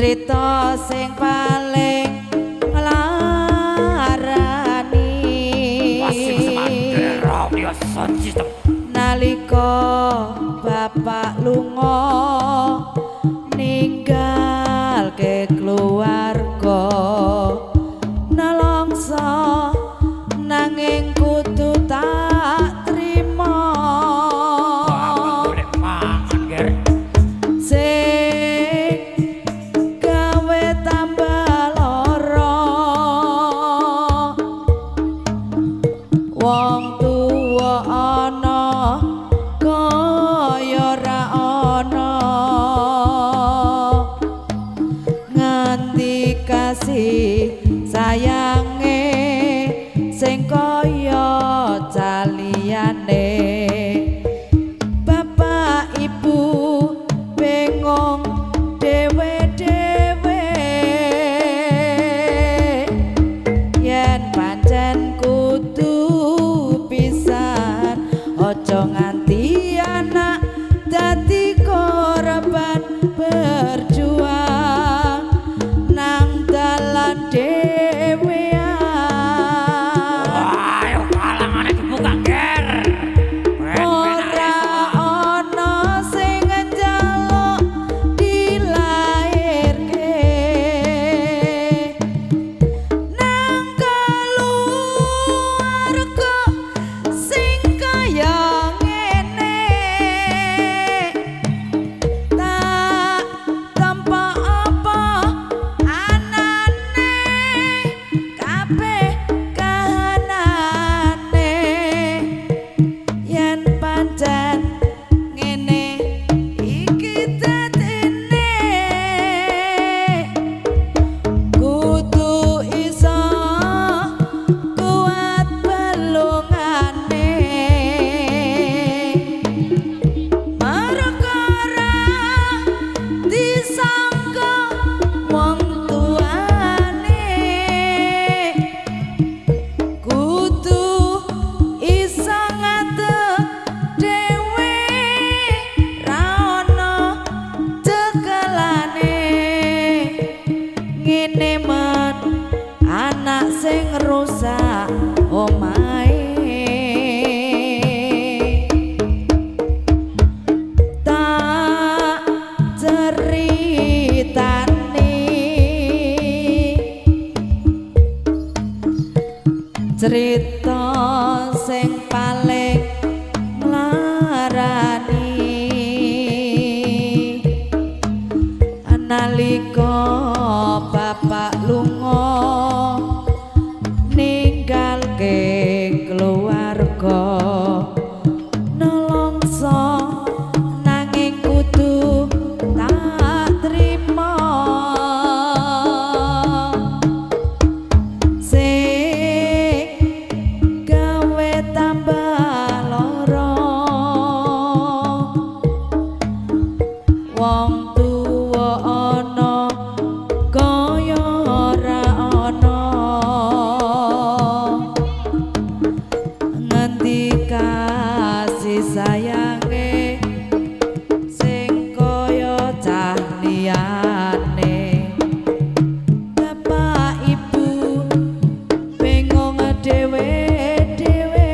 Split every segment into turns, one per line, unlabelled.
Cerita sing paling nglarani nalika bapak lunga ninggalke keluarga nelongso nanging kudu tak trima sing gawe tambah lara wong tuwa ana kaya ra ana nganti kasih sayange sing kaya caliyane bapak ibu bingung dhewe-dhewe yen pancen kudu pisan aja nganti anak dadi korban berjuang nang dalan dhewean.
Ayo kalangane dibuka, Ger.
Ora ana sing njaluk dilairke nang keluarga sing kaya ngene tak tempa apa anane kabeh kahanane yen pancen ngene iki dadine kudu iso kuat belungane perkara disangka wong tuane kudu iso ngadeg dhewe ra ono cekelane ngene men anak sing rusak omahe tak ceritani cerita sing paling nglarani nalika bapak lunga ninggalke keluarga nelongso nanging kudu tak trima sing gawe tambah lara wong tuwa ana kaya ora ana ngendi kasih sayange sing kaya cah liyane bapak ibu bingung dhewe-dhewe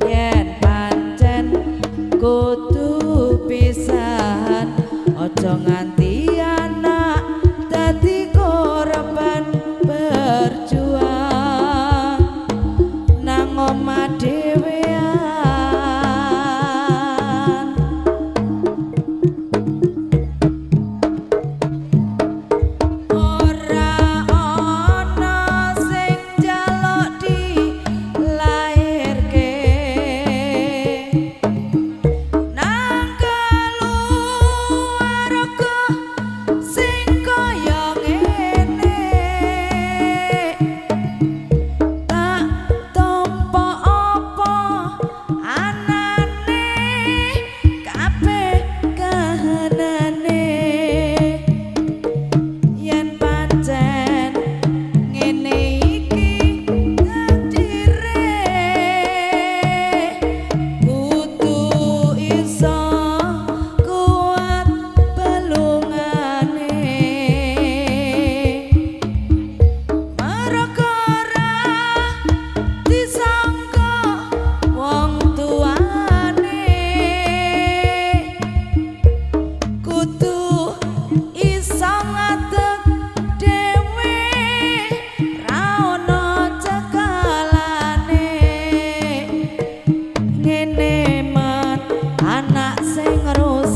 yen pancen kudu pisahan aja nganti anak dadi korban berjuang nang omah dhewean. Ora ana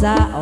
sak